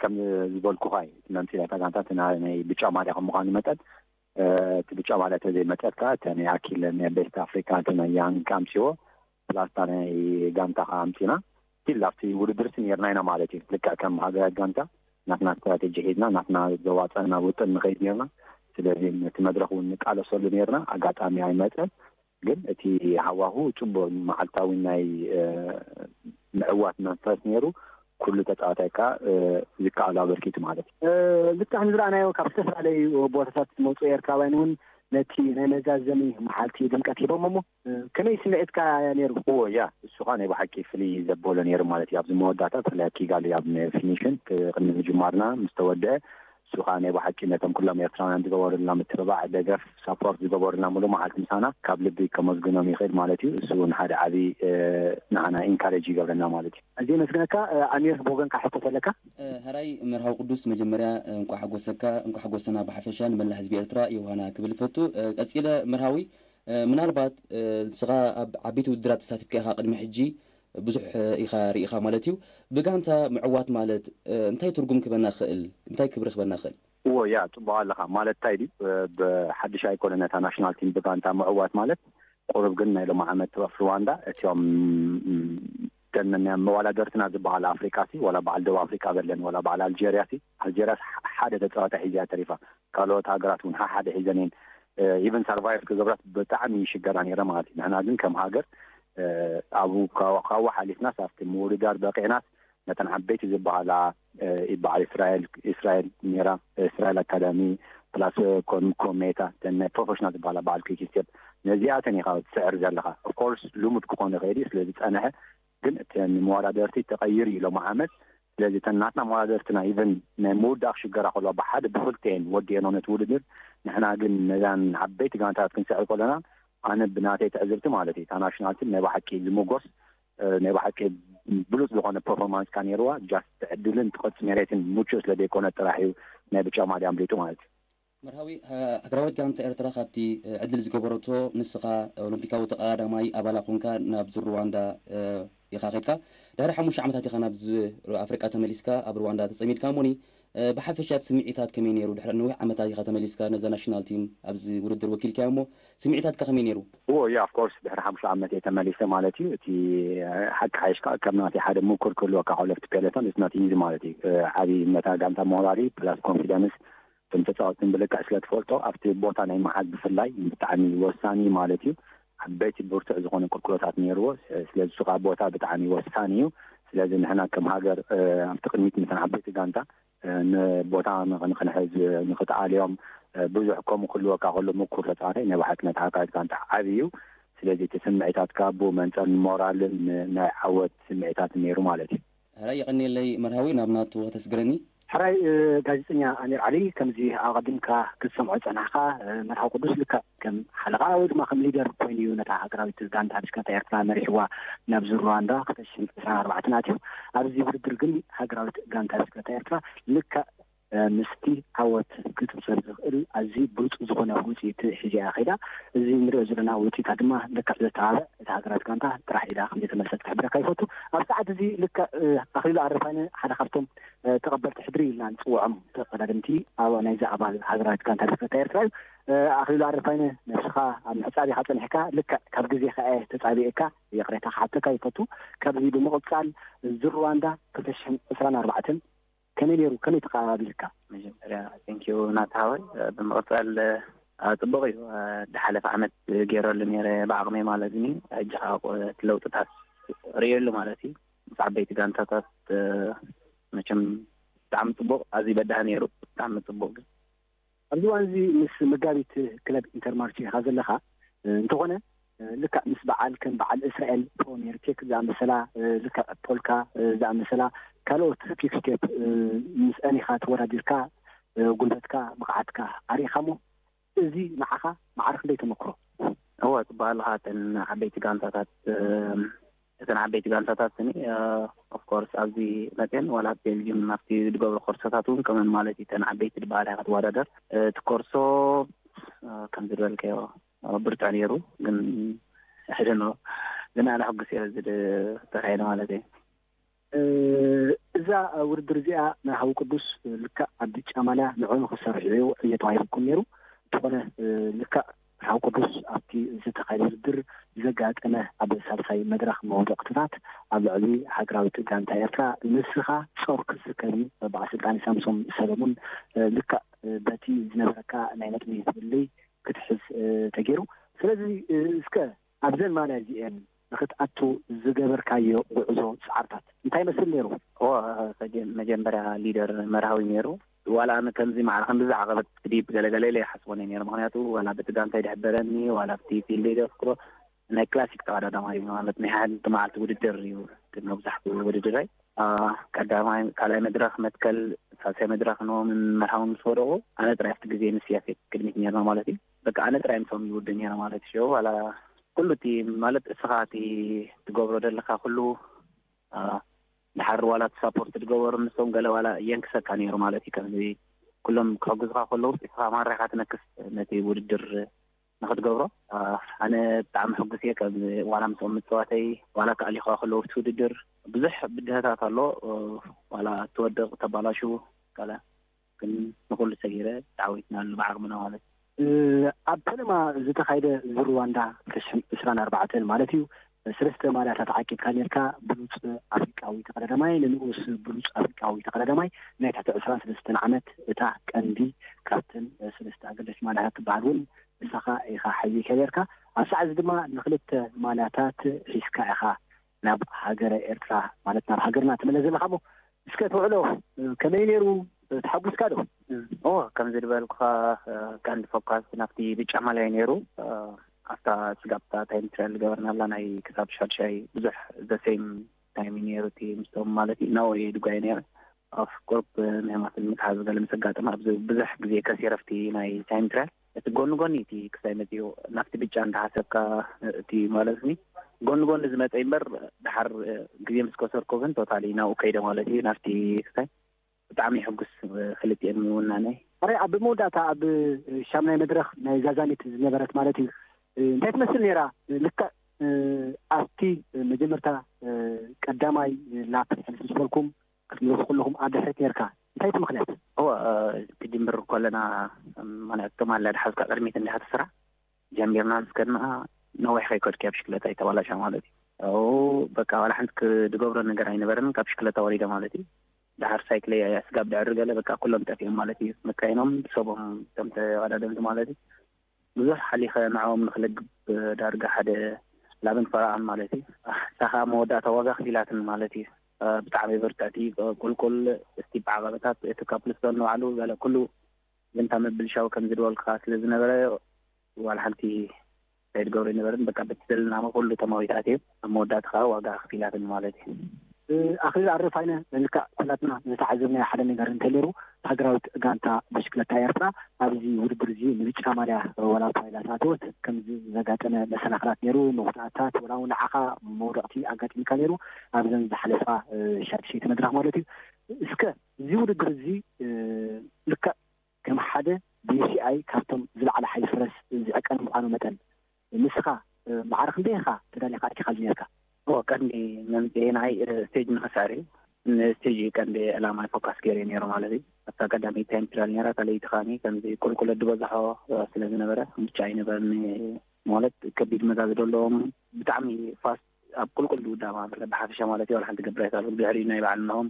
ከም ዝበልኩኻ እዩ፣ እቲ መምጽኢ ናይታ ጋንታ እቲ ናይ ብጫ ማልያ ከም ምዃኑ መጠን፣ እቲ ብጫ ማልያ ተዘይመጸት ከኣ እተን ኣኪለ ናይ ቤስት ኣፍሪካ እተን ያንግ ኣምሲዎ ፕላስታ ናይ ጋንታ ከኣ ኣምጺና ስቲል ኣብቲ ውድድር ሲ ነርና ኢና ማለት እዩ። ልክዕ ከም ሃገራዊት ጋንታ ናትና ስትራቴጂ ሒዝና ናትና ዘዋፀና ውጥን ንኸይድ ነርና። ስለዚ ነቲ መድረክ እውን ንቃለሰሉ ነርና። ኣጋጣሚ ኣይመፀን፣ ግን እቲ ሃዋሁ ፅቡቅ መዓልታዊ ናይ ምዕዋት መንፈስ ነይሩ። ኩሉ ተፃዋታይ ከዓ ዝከኣሉ ኣበርኪቱ ማለት እዩ። ልክዕ ንዝረኣናዮ ካብ ዝተፈላለዩ ቦታታት ዝመፁ ኤርትራውያን እውን ነቲ ናይ መዛዘሚ መዓልቲ ድምቀት ሂቦም እሞ ከመይ ስምዒትካ ነይሩ? እዎ ያ እሱ ከዓ ናይ ብሓቂ ፍልይ ዘበሎ ነይሩ ማለት እዩ። ኣብዚ መወዳእታ ብፍላይ ኣብ ኪጋሊ ኣብ ፊኒሽን ቅድሚ ምጅማርና ምስ ተወደአ እሱ ከዓ ናይ ብሓቂ ነቶም ኩሎም ኤርትራውያን ዝገበሩልና ምትብባዕ፣ ደገፍ፣ ሳፖርት ዝገበሩልና ሙሉእ መዓልቲ ምሳና ካብ ልቢ ከመስግኖም ይኽእል ማለት እዩ። እሱ እውን ሓደ ዓብዪ ንዓና ኢንካሬጅ ይገብረና ማለት እዩ። ኣዝየ የመስግነካ። ኣሚር ብወገንካ ሕቶ ተለካ? ሕራይ መርሃዊ ቅዱስ፣ መጀመርያ እንቋዕ ሓጎሰካ፣ እንቋዕ ሓጎሰና ብሓፈሻ ንመላእ ህዝቢ ኤርትራ ዮሃና ክብል እፈቱ። ቀጺለ መርሃዊ ምናልባት ንስኻ ኣብ ዓበይቲ ውድድራት ተሳቲፍካ ኢኻ ቅድሚ ሕጂ ብዙሕ ኢኻ ርኢኻ ማለት እዩ። ብጋንታ ምዕዋት ማለት እንታይ ትርጉም ክህበና ክእል እንታይ ክብሪ ክህበና ክእል? እዎ ያ ጽቡቕ ኣለኻ ማለት እንታይ ድዩ ብሓድሽ ኣይኮነ ነታ ናሽናል ቲም ብጋንታ ምዕዋት ማለት ቁሩብ ግን ናይ ሎሚ ዓመት ኣብ ሩዋንዳ እቲኦም ደመና መዋዳደርትና ዝበሃል ኣፍሪቃ ሲ ዋላ በዓል ደቡብ ኣፍሪቃ በለን ዋላ በዓል ኣልጀርያ ሲ ኣልጀርያ ሓደ ተጻዋታይ ሒዛ ተሪፋ ካልኦት ሃገራት እውን ሓደ ሒዘን እየን ኢቨን ሳርቫይቭ ክገብራት ብጣዕሚ ይሽገራ ነይረ ማለት እዩ። ንሕና ግን ከም ሃገር ኣብኡ ካብኡ ሓሊፍናስ ኣብቲ ምውድዳር በቂዕናስ ነተን ዓበይቲ ዝበሃላ በዓል እስራኤል እስራኤል ኔራ እስራኤል ኣካዳሚ ፕላስ ኮሜታ ናይ ፕሮፌሽናል ዝበሃላ በዓል ኩኪስቴፕ ነዚኣተን ኢኻ ትስዕር ዘለኻ። ኦፍኮርስ ልሙድ ክኾን ይኽእል እዩ ስለዝፀንሐ ግን እተን መዋዳደርቲ ተቐይሩ እዩ ሎም ዓመት። ስለዚ እተን ናትና መዋዳደርትና ኢቨን ናይ ምውዳእ ክሽገራ ከለዋ ብሓደ ብክልተኤን ወዲኤን ነቲ ውድድር ንሕና ግን ነዛን ዓበይቲ ጋንታት ክንስዕር ከለና ኣነ ብናተይ ትዕዝብቲ ማለት እዩ እታ ናሽናል ቲም ናይ ብሓቂ ዝምጎስ ናይ ብሓቂ ብሉፅ ዝኾነ ፐርፎርማንስ ካ ነይርዋ ጃስት ዕድልን ትቐፅ ሜሬትን ምቹእ ስለ ዘይኮነ ጥራሕ እዩ ናይ ብጫ ማልያ ኣምሊጡ ማለት እዩ። መርሃዊ፣ ሃገራዊት ጋንታ ኤርትራ ካብቲ ዕድል ዝገበረቶ፣ ንስኻ ኦሎምፒካዊ ተቐዳዳማይ ኣባላ ኮንካ ናብ ዙር ሩዋንዳ ኢኻ ከድካ። ድሕሪ ሓሙሽተ ዓመታት ኢኻ ናብ ኣፍሪቃ ተመሊስካ ኣብ ሩዋንዳ ተጸሚድካ። እሞኒ፣ ብሓፈሻ እቲ ስምዒታት ከመይ ነይሩ? ድሕሪ ነዊሕ ዓመታት ኢኻ ተመሊስካ ነዛ ናሽናል ቲም ኣብዚ ውድድር ወኪልካዮ እሞ፣ ስምዒታትካ ከመይ ነይሩ? እዎ፣ ያ ኦፍ ኮርስ ድሕሪ ሓሙሽተ ዓመት እየ ተመሊሰ ማለት እዩ። እቲ ሓቂ ሓይሽካ ከም ናተይ ሓደ ምኩር ክህልወካ ከሎ ኣብቲ ፔለቶን፣ it's not easy ማለት እዩ። ዓብዪ ነታ ጋንታ ሞራሊ ፕላስ ኮንፊደንስ እቶም ተፃወትን ብልክዕ ስለ ትፈልጦ ኣብቲ ቦታ ናይ መሓዝ ብፍላይ ብጣዕሚ ወሳኒ ማለት እዩ። ዓበይቲ ብርቱዕ ዝኾነ ቅልቅሎታት ነይርዎ። ስለዚ እሱ ከዓ ቦታ ብጣዕሚ ወሳኒ እዩ። ስለዚ ንሕና ከም ሃገር ኣብቲ ቅድሚት ምተን ዓበይቲ ጋንታ ንቦታ ንክንሕዝ ንክትኣልዮም ብዙሕ ከምኡ ክህልወካ ከሎ ምኩር ተፃዋታይ ናይ ብሓቂ ነታ ሃገራዊት ጋንታ ዓብዪ እዩ። ስለዚ እቲ ስምዒታትካ ብኡ መንፀር ሞራልን ናይ ዓወት ስምዒታት ነይሩ ማለት እዩ። ሕራይ የቐንየለይ መርሃዊ ናብ ናቱ ከተስግረኒ። ሕራይ ጋዜጠኛ ኣሚር ዓሊ፣ ከምዚ ኣቐዲምካ ክትሰምዖ ዝጸናሕካ መርሃዊ ቅዱስ ልክዕ ከም ሓለቓ ወይ ድማ ከም ሊደር ኮይኑ እዩ ነታ ሃገራዊት ጋንታ ብሽክለታ ኤርትራ መሪሕዋ ናብዚ ሩዋንዳ ክልተ ሽሕን ዕስራን ኣርባዕተን ኣትዩ። ኣብዚ ውድድር ግን ሃገራዊት ጋንታ ብሽክለታ ኤርትራ ልክዕ ምስቲ ዓወት ክትብሰር ዝኽእል ኣዝዩ ብሉጽ ዝኾነ ውጽኢት ሒዛ እያ ከይዳ። እዚ ንሪኦ ዘለና ውጽኢታ ድማ ልክዕ ዘተባብዕ እታ ሃገራዊት ጋንታ ጥራሕ ኢላ ከም ዘይተመልሰት ክሕብረካ ይፈቱ። ኣብ ሰዓት እዚ ልክዕ ኣኽሊሉ ኣረፋይነ ሓደ ካብቶም ተቐበልቲ ሕድሪ ኢልና ንጽውዖም ተቐዳደምቲ ኣብ ናይዚ ኣባል ሃገራዊት ጋንታ ብሽክለታ ኤርትራ እዩ። ኣኽሊሉ ኣረፋይነ ነብስኻ ኣብ ምሕጻብ ኢኻ ጸኒሕካ። ልክዕ ካብ ግዜኻ እየ ተጻቢኤካ፣ ይቕሬታ ክሓተካ ይፈቱ። ካብዚ ብምቕጻል እዚ ሩዋንዳ ክልተ ሽሕን ዕስራን ኣርባዕተን ከመይ ነይሩ? ከመይ ተቐባቢልካ? መጀመርያ ቴንኪዩ ናትሃወይ ብምቕጻል ጽቡቕ እዩ። ዝሓለፈ ዓመት ገይረሉ ነይረ ብዓቕመይ ማለት እዩ። ሕጂ ከዓ እቲ ለውጥታት ርእየሉ ማለት እዩ። ምስ ዓበይቲ ጋንታታት መቸም ብጣዕሚ ጽቡቕ ኣዝዩ በዳህ ነይሩ። ብጣዕሚ ጽቡቕ ግን ኣብዚ እዋን እዚ ምስ መጋቢት ክለብ ኢንተርማርቼ ኢኻ ዘለኻ። እንተኾነ ልክዕ ምስ በዓል ከም በዓል እስራኤል ፕሮሜር ቴክ ዝኣመሰላ ልክዕ ፖልካ ዝኣመሰላ ካልኦት ኪክስቴፕ ምስአን ኢኻ ተወዳዲርካ ጉልበትካ ብቕዓትካ ኣርኢኻ እሞ እዚ ንዓኻ ማዕረ ክንደይ ተመክሮ? እወ ትበሃል ኣለኻ እተን ዓበይቲ ጋንታታት እተን ዓበይቲ ጋንታታት ስኒ ኦፍኮርስ ኣብዚ መፅን ዋላ ኣብ ቤልጅም ኣብቲ ዝገብሮ ኮርሰታት እውን ከምም ማለት እዩ እተን ዓበይቲ ዝበሃል ኢካ ትወዳደር እቲ ኮርሶ ከም ዝበልከዮ ብርቱዕ ነይሩ ግን ሕደ ነው ግን ኣነ ሕጉስ እየ በዚ ተካየደ ማለት እዩ እዛ ውድድር እዚኣ መርሃዊ ቅዱስ ልክዕ ኣብ ብጫ ማልያ ንዑ ንክሰርሑ እዩ ዕዮ ተባሂሉኩም ነይሩ። እንተኾነ ልክዕ መርሃዊ ቅዱስ ኣብቲ ዝተኻየደ ውድድር ዘጋጠመ ኣብ ሳልሳይ መድረኽ መውደቕትታት ኣብ ልዕሊ ሃገራዊት ጋንታ ኤርትራ ንስኻ ጾር ክትርከብ እዩ። በዓል ስልጣን ሳምሶም ሰለሙን ልክዕ በቲ ዝነበረካ ናይ ነጥቢ ፍልልይ ክትሕዝ ተገይሩ። ስለዚ እስከ ኣብዘን ማልያ እዚኤን ንክትኣቱ ዝገበርካዮ ጉዕዞ ጻዕርታት እንታይ ይመስል ነይሩ? እወ፣ መጀመርያ ሊደር መርሃዊ ነይሩ። ዋላ ኣነ ከምዚ ማዕረ ከምዚ ዝዓቐበት ክዲብ ገለገለ ኢለ ይሓስቦ ነይ ነይረ። ምክንያቱ ዋላ በቲ ጋንታይ ድሕበረኒ ዋላ ኣብቲ ፊልድ ደፍክሮ ናይ ክላሲክ ተቐዳዳማይ እዩ ማለት ናይ ሓንቲ መዓልቲ ውድድር እዩ ግን መብዛሕትኡ ውድድረይ ቀዳማይ ካልኣይ መድረክ መትከል ሳልሳይ መድረክ ንምን መርሃዊ ምስ ወደቁ ኣነ ጥራይ ኣብቲ ግዜ ምስ ያፌት ቅድሚት ነርና ማለት እዩ በቃ ኣነ ጥራይ ምሶም ይውድእ ነይረ ማለት እዩ። ዋላ ኩሉ እቲ ማለት እስኻ እቲ ትገብሮ ዘለካ ኩሉ ድሓር ዋላ እቲ ሳፖርት ትገበሩ ንሶም ገለ ዋላ የንክሰካ ነይሩ ማለት እዩ። ከምዚ ኩሎም ክሕግዙካ ከለዉ እስኻ ማራ ኢኻ ትነክስ ነቲ ውድድር ንክትገብሮ ኣነ ብጣዕሚ ሕጉስ እየ። ከም ዋላ ምስኦም ምፅዋተይ ዋላ ክኣሊኻ ከለዉ እቲ ውድድር ብዙሕ ብድሀታት ኣሎ ዋላ ትወድቕ ተባላሹ ገለ ግን ንኹሉ ሰጊረ ተዓዊትና ኣሎ ብዓቕምና ማለት እዩ። ኣብ ፈለማ ዝተኻየደ ዙር ሩዋንዳ ክልተ ሽሕን ዕስራን ኣርባዕተን ማለት እዩ ሰለስተ ማልያታት ዓቂብካ ነርካ። ብሉፅ ኣፍሪቃዊ ተቐዳዳማይ፣ ንንኡስ ብሉፅ ኣፍሪቃዊ ተቐዳዳማይ ናይ ትሕቲ ዕስራን ሰለስተን ዓመት እታ ቀንዲ ካብተን ሰለስተ ኣገደስቲ ማልያታት ትበሃል እውን ንሳኻ ኢኻ ሓዚካ ነርካ። ኣብ ሰዓት እዚ ድማ ንክልተ ማልያታት ሒዝካ ኢኻ ናብ ሃገረ ኤርትራ ማለት ናብ ሃገርና ትምለስ ዘለኻ እሞ እስከ እቲ ውዕሎ ከመይ ነይሩ? ተሓጒስካ ዶ? እወ፣ ከምዚ ዝበልኩኻ ቀንዲ ፎካስ ናብቲ ብጫ ማልያ እዩ ነይሩ። ኣብታ ስጋብ እታ ታይም ትሪያል ዝገበርናላ ናይ ክሳብ ሻድሻይ ብዙሕ ዘ ሴም ታይም እዩ ነይሩ እቲ ምስቶም ማለት እዩ ናብኡ እየ ድጓየ ነይረ። ኦፍ ቁርብ ናይ ማስል ምትሓዝ ገለ ምስ ኣጋጠመ ኣብዚ ብዙሕ ግዜ ከሲረ ኣብቲ ናይ ታይም ትሪያል እቲ ጎኒ ጎኒ እቲ ክሳይ መፂኡ ናብቲ ብጫ እንዳሓሰብካ እቲ ማለት ኒ ጎኒ ጎኒ ዝመፀ እምበር ድሓር ግዜ ምስ ከሰርኩ ግን ቶታሊ ናብኡ ከይደ ማለት እዩ ናብቲ ክሳይ ብጣዕሚ ይሕጉስ ክልቲኤን ምውናነይ። ሕራይ ኣብ መወዳእታ ኣብ ሻምናይ መድረኽ ናይ ዛዛሚት ዝነበረት ማለት እዩ እንታይ ትመስል ነይራ? ልክዕ ኣብቲ መጀመርታ ቀዳማይ ላፕ ሕልፍ ዝበልኩም ክትምለሱ ከለኹም ኣብ ድሕሪት ነርካ እንታይ እቲ ምኽንያት? እወ ክጅምር ከለና ማለት እቶም ኣላ ድሓዝካ ቅድሚት እንዲኻ ትስራሕ ጀሚርና ምስ ከድና ነዊሕ ከይከድኩ እያ ብሽክለታ ይተባላሻ ማለት እዩ። ኣብኡ በቃ ዋላ ሓንቲ ክድገብሮ ነገር ኣይነበረን ካብ ብሽክለታ ወሪደ ማለት እዩ። ድሓር ሳይክለይ ኣያ ስጋብ ድዕሪ ገለ በቃ ኩሎም ጠፊኦም ማለት እዩ። መካይኖም ብሰቦም እቶም ተቐዳደምቲ ማለት እዩ። ብዙሕ ሓሊኸ ንዕኦም ንክልግብ ዳርጋ ሓደ ላብን ፈራኣን ማለት እዩ። እሳ ከዓ መወዳእታ ዋጋ ክፊላትን ማለት እዩ። ብጣዕሚ ብርትዕቲ ቁልቁል እስቲ ብዓቐበታት እቲ ካፕልስቶን ንባዕሉ ገለ ኩሉ ግን ካብ ምብልሻው ከምዚ ዝበልኩኻ ስለ ዝነበረ ዋላ ሓንቲ ከይድገብሮ ኣይነበረን። በቃ በቲ ዘለና ኩሉ ተማዊታት እየ ኣብ መወዳእታ ከዓ ዋጋ ኣኽፊላትኒ ማለት እዩ። ኣኽሊል ኣረፋይነ ልክዕ ኩላትና ዝተዓዘብናዮ ሓደ ነገር እንተልዩ ሃገራዊት ጋንታ ብሽክለታ ኤርትራ ኣብዚ ውድድር እዚ ንብጫ ማልያ ዋላ እኳ ኢላ ተኣተወት ከምዚ ዘጋጠመ መሰናኽላት ነይሩ፣ መጉዳእታት ወላ እውን ንዓኻ መውደቕቲ ኣጋጢምካ ነይሩ ኣብዘን ዝሓለፋ ሻድሸይቲ መድረኽ ማለት እዩ። እስከ እዚ ውድድር እዚ ልክዕ ከም ሓደ ቢኤስኤኣይ ካብቶም ዝለዓለ ሓይሊ ፈረስ ዝዕቀን ምዃኑ መጠን ንስኻ ማዕረ ክንደይ ኢኻ ተዳሊኻ ኣቲኻሉ ነርካ? እወ ቀንዲ መምፅኤ ናይ ስቴጅ ንኽስዕር እዩ። ንስቴጅ እዩ ቀንዲ ዕላማይ ፎካስ ገይረ ነይሩ ማለት እዩ። ኣብታ ቀዳመይቲ ታይም ትራል ነይራ ካልኣይቲ ከዓኒ ከምዚ ቁልቁለት ዝበዝሖ ስለ ዝነበረ ምርጫ ኣይነበረኒ ማለት ከቢድ መዛዝዶ ኣለዎም ብጣዕሚ ፋስት ኣብ ቁልቁል ዝውዳ ማለት ብሓፈሻ ማለት እዩ። ሓንቲ ገብረ ኣይካል ድሕሪ ናይ በዓል ናሆም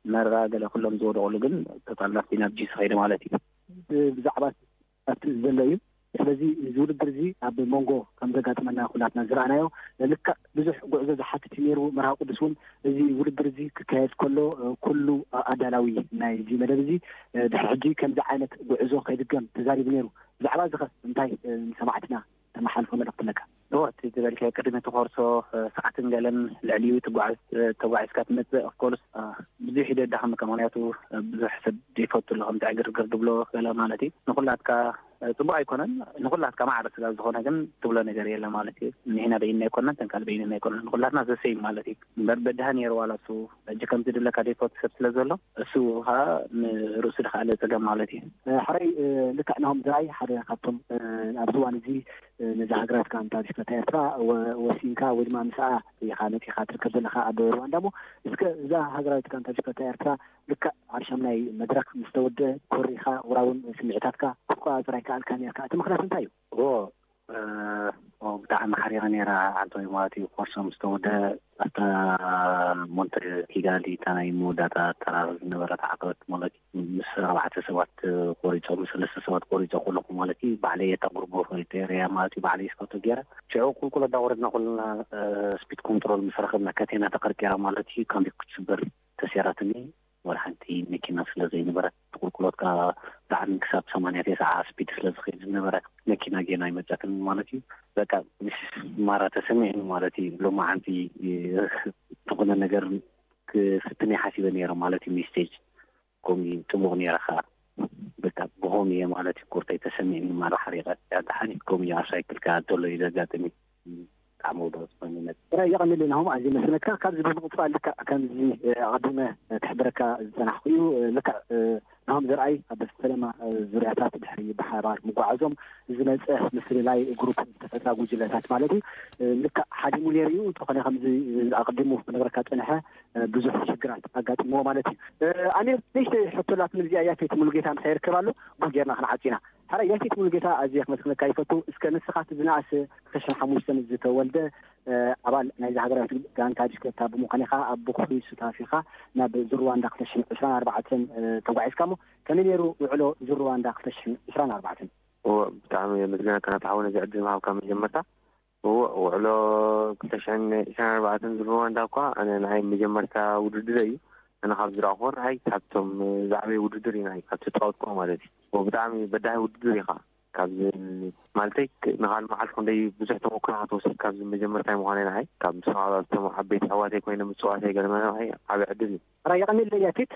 መራ ገለ ኩሎም ዝወደቁሉ ግን ተጣላፍቲ ናብ ጂስ ኸይደ ማለት እዩ። ብዛዕባ ኣብቲ ዘሎ እዩ። ስለዚ እዚ ውድድር እዚ ኣብ መንጎ ከም ዘጋጥመና ኩላትና ዝረኣናዮ ልክዕ ብዙሕ ጉዕዞ ዝሓትት እዩ ነይሩ። መርሃ ቅዱስ እውን እዚ ውድድር እዚ ክካየድ ከሎ ኩሉ ኣዳላዊ ናይዚ መደብ እዚ ድሕሪ ሕጂ ከምዚ ዓይነት ጉዕዞ ከይድገም ተዛሪቡ ነይሩ። ብዛዕባ እዚ ኸ እንታይ ንሰማዕትና ተመሓልፎ መልእኽቲ ኣለካ? እወ እቲ ዝበልካዮ ቅድሚ እቲ ኮርሶ ሰዓትን ገለን ልዕሊኡ ትጓዓዝ ተጓዒዝካ ትመፅእ ኦፍኮርስ ብዙሕ ይደዳኸመካ ምክንያቱ ብዙሕ ሰብ ዘይፈቱ ኣሎ ከምቲ ዕግርግር ድብሎ ገለ ማለት እዩ ንኩላትካ ፅቡቅ ኣይኮነን ንኩላትካ ማዕረ ስጋ ዝኾነ ግን ትብሎ ነገር የለ ማለት እዩ ንሕና በይንና ኣይኮነን ተንካል በይንና ኣይኮነን ንኩላትና ዘሰይም ማለት እዩ እምበር በድሃ ነይሩ ዋላ እሱ ሕጂ ከምዚ ድለካ ዘይፈቱ ሰብ ስለ ዘሎ እሱ ከዓ ንርእሱ ድከኣለ ፀገም ማለት እዩ። ሕራይ ልክዕ ናሆም ዘርኣይ ሓደ ካብቶም ኣብዚ እዋን እዚ ነዚ ሃገራት ጋንታ ብሽክለታ ኤርትራ ወሲንካ ወይ ድማ ምስኣ ኢኻ መፂኻ ትርከብ ዘለኻ ኣብ ሩዋንዳ እሞ እስከ እዛ ሃገራዊት ጋንታ ብሽክለታ ኤርትራ ልክዕ ኣብ ሻምናይ መድረክ ምስ ተወደአ ኮሪኻ ውራውን ስምዒታትካ ክትቆፃፀር ኣይከኣልካን ነርካ እቲ ምኽንያት እንታይ እዩ? እዎ ብጣዕሚ ሓሪቐ ነይራ ዓንቶይ ማለት እዩ ኮርሶ ምስ ተወደአ ኣብታ ሞንተ ኪጋሊ እታ ናይ መወዳእታ ተራር ዝነበረት ዓቐበት ማለት እዩ ምስ ኣርባዕተ ሰባት ቆሪፆ ምስ ሰለስተ ሰባት ቆሪፆ ከለኹ ማለት እዩ ባዕለይ እታ ጉርቦ ፈሊጠ ሪያ ማለት እዩ ባዕለይ ስካቶ ገይረ ሽዑ ቁልቁል እንዳወረድና ከለና ስፒድ ኮንትሮል ምስ ረኸብና ከቴና ተቐርቂራ ማለት እዩ ካምቢ ክትስበር ተሴራትኒ ወላ ሓንቲ መኪና ስለ ዘይነበረት እቲ ቁልቁሎት ከዓ ብጣዕሚ ክሳብ ሰማንያ ተስዓ ስፒድ ስለ ዝኸይድ ዝነበረ መኪና ጌና ኣይመፀትን ማለት እዩ በቃ ምስ ማራ ተሰሚዕኒ ማለት እዩ ሎማዓንቲ ዝኾነ ነገር ክፍትን እየ ሓሲበ ነይረ ማለት እዩ ስቴጅ ከምኡ እዩ ፅቡቕ ነይረ ከዓ በቃ ብኸምኡ እየ ማለት እዩ ቁርጠይ ተሰሚዕኒ ማራ ሓሪቐ ያዳሓኒ ከምኡ እዩ ኣብ ሳይክል ከዓ እንተሎ እዩ ዘጋጥም እዩ ብጣዕሚ ወደ ዝኾነ ይመፅእ። ጥራይ የቐንየለይ ናሆም ኣዝየ መስግነካ። ካብዚ ብምቕፃል ልክዕ ከምዚ ኣቐዲመ ክሕብረካ ዝፀናሕኩ እዩ። ልክዕ ናሆም ዘርኣይ ኣብ ፈለማ ዙርያታት ድሕሪ ብሓባር ምጓዓዞም ዝመፀ ምፍልላይ ግሩፕ ዝተፈጥራ ጉጅለታት ማለት እዩ ልክዕ ሓዲሙ ነይሩ እዩ። እንተኾነ ከምዚ ኣቐዲሙ ክነግረካ ፀንሐ ብዙሕ ሽግራት ኣጋጢምዎ ማለት እዩ። ኣሚር ንእሽተይ ሕቶ ኣላትኒ እዚኣ ያፌት ሙሉጌታ ምሳይ ይርከብ ኣሎ። ጉድ ጌርና ክንዓፂ ኢና። ሕራይ ያፌት ሙሉጌታ ኣዝየ ክመስግነካ ይፈቱ። እስከ ንስኻ እቲ ዝነኣሰ ክልተ ሽሕን ሓሙሽተን ዝተወልደ ኣባል ናይዚ ሃገራዊት ጋንታ ብሽክለታ ብምዃን ኢኻ ኣብ ብፍሉይ ሱታፊኻ ናብ ዙር ሩዋንዳ ክልተ ሽሕን ዕስራን ኣርባዕተን ተጓዒዝካ እሞ ከመይ ነይሩ ውዕሎ ዙር ሩዋንዳ ክልተ ሽሕን ዕስራን ኣርባዕተን? እወ ብጣዕሚ የመስግነካ ናታ ሓወይ ነዚ ዕድል ምሃብካ መጀመርታ። እወ ውዕሎ ክልተ ሽሕን ዕስራን ኣርባዕተን ዙር ሩዋንዳ እኳ ኣነ ንዓይ መጀመርታ ውድድረይ እዩ። ኣነ ካብ ዝረኣኹዎ ንዓይ ካብቶም ዝዓበየ ውድድር እዩ ንዓይ ካብ ተፃወትኩዎ ማለት እዩ። ብጣዕሚ በዳሂ ውድድር እዩ ከዓ ካብዚ ማለተይ ንካል መዓልቲ ክንደይ ብዙሕ ተመክሮ ክትወስድ ካብዚ መጀመርታይ ምዃነይ ንዓይ ካብ ዝተማሃሩ ዓበይቲ ኣሕዋተይ ኮይነ ምፅዋተይ ገለ ንዓይ ዓብዪ ዕድል እዩ። ሕራይ የቐንየለይ ያፌት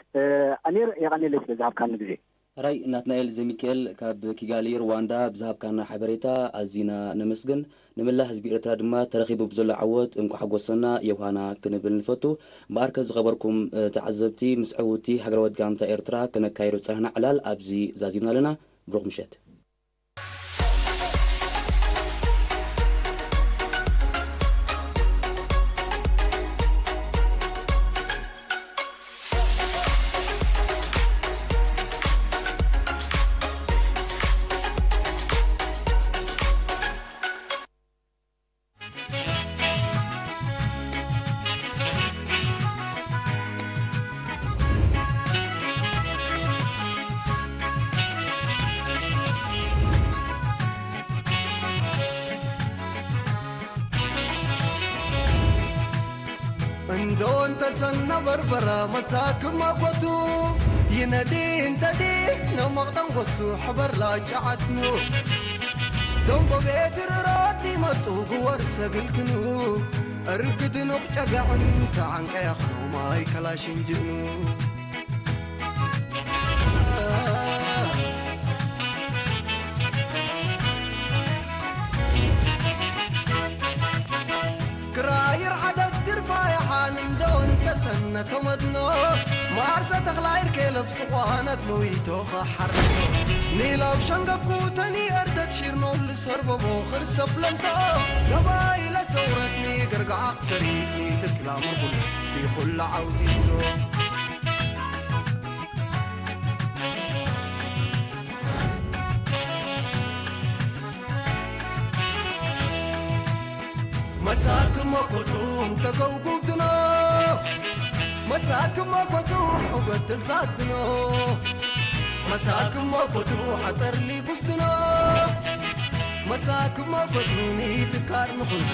ኣሚር የቐንየለይ ስለ ዝሃብካኒ ግዜ። ሕራይ ናትናኤል ዘሚካኤል ካብ ኪጋሊ ሩዋንዳ ብዝሃብካና ሓበሬታ ኣዚና ነመስግን። ንመላእ ህዝቢ ኤርትራ ድማ ተረኺቡ ብዘሎ ዓወት እንቋዕ ሓጎሰና ዮሃና ክንብል ንፈቱ። እምበኣርከ ዝኸበርኩም፣ እ፣ ተዓዘብቲ፣ ምስ ዕውቲ ሃገራዊት ጋንታ ኤርትራ ክነካይዶ ዝጸናሕና ዕላል ኣብዚ ዛዚምና ኣለና። ብሩኽ ምሸት። እንዶ እንተሰና በርበራ መሳክማ ኮቱ ይነዲ እንተዲ ነመቕጠን ጎሱ ሕበር ላጫዓትኑ ደንቦ ቤት ርሮት ሊመጡ ግወር ሰግልክኑ እርግድኑቕ ጨጋዕን ተዓንቀያኽኑ ማይ ከላሽን ጅኑ ክራይር ሓደት ግርፋ የሓን እንዶ እንተሰነ ተመድኖ ማርሰ ተኽላይር ከለብ ስቋነት መዊቶ ኸሓርቶ ኒላው ሸንገኩ ተኒ እርደት ሺርኖ ልሰርበቦ ኽርሰፍ ለንቶ ገባይ ለሰውረትኒ ግርጋዕ ተሪትኒ ትክላ ምርኩል ፊኹላ ዓውቲ ብሎ መሳክሞ ኮቱ እንተከውጉብትኖ መሳክሞ ኮቱ ሕውገት ትልሳትኖ መሳክሞ ኮቱ ሓጠር ሊጉስድኖ መሳክሞ ኮቱ ንትካር ንኹን